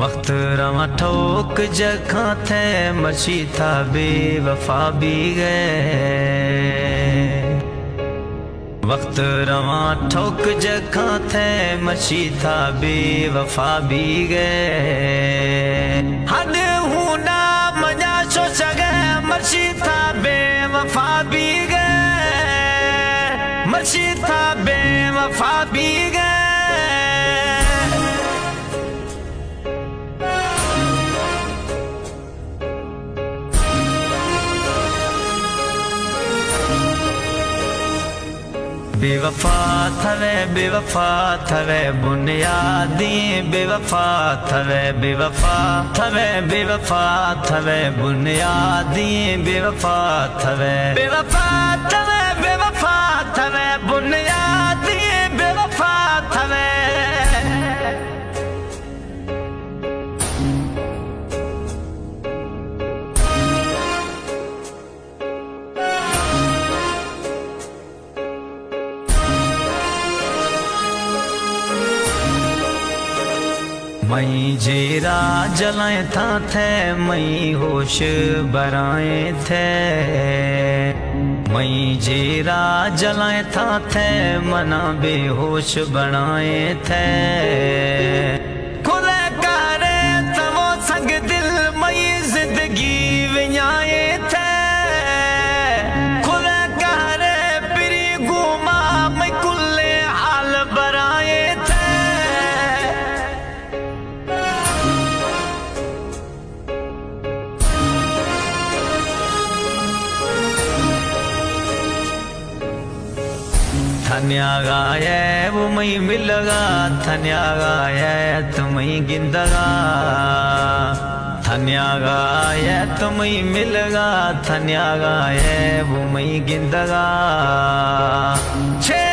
وقت رواں ٹوک جکاں تھے، مرشی تھا بے وفا بیگئے۔ وقت رواں ٹوک جکاں تھے، مرشی تھا بے وفا بیگئے۔ ہڈ ہوں نہ منیا شوشگئے، مرشی تھا بے وفا بیگئے۔ مرشی تھا بے وفا بیگئے۔ بے وفا تھوے، بے وفا تھوے، بنیادی بے وفا تھوے، بے وفا تھوے، بے وفا تھوے، بنیادی بے وفا تھوے، بے وفا تھوے، بے وفا تھوے، بنیادی بے وفا تھوے۔ مئی جیرا جلائیں تھا تھے، مئی ہوش برائیں تھے۔ مئی جیرا جلائیں تھا تھے، منا بے ہوش بنائیں تھے۔ کلے کارے تھو سنگ دل، مئی زندگی ونیائیں تھے۔ کلے کارے پری گوما، مئی کلے حال برائیں تھے۔ تھنیا گائے وہ مئی ملگا، تھنیا گائے تو مئی گندگا۔ تھنیا گائے تو مئی ملگا، تھنیا گائے وہ مئی گندگا۔ چھ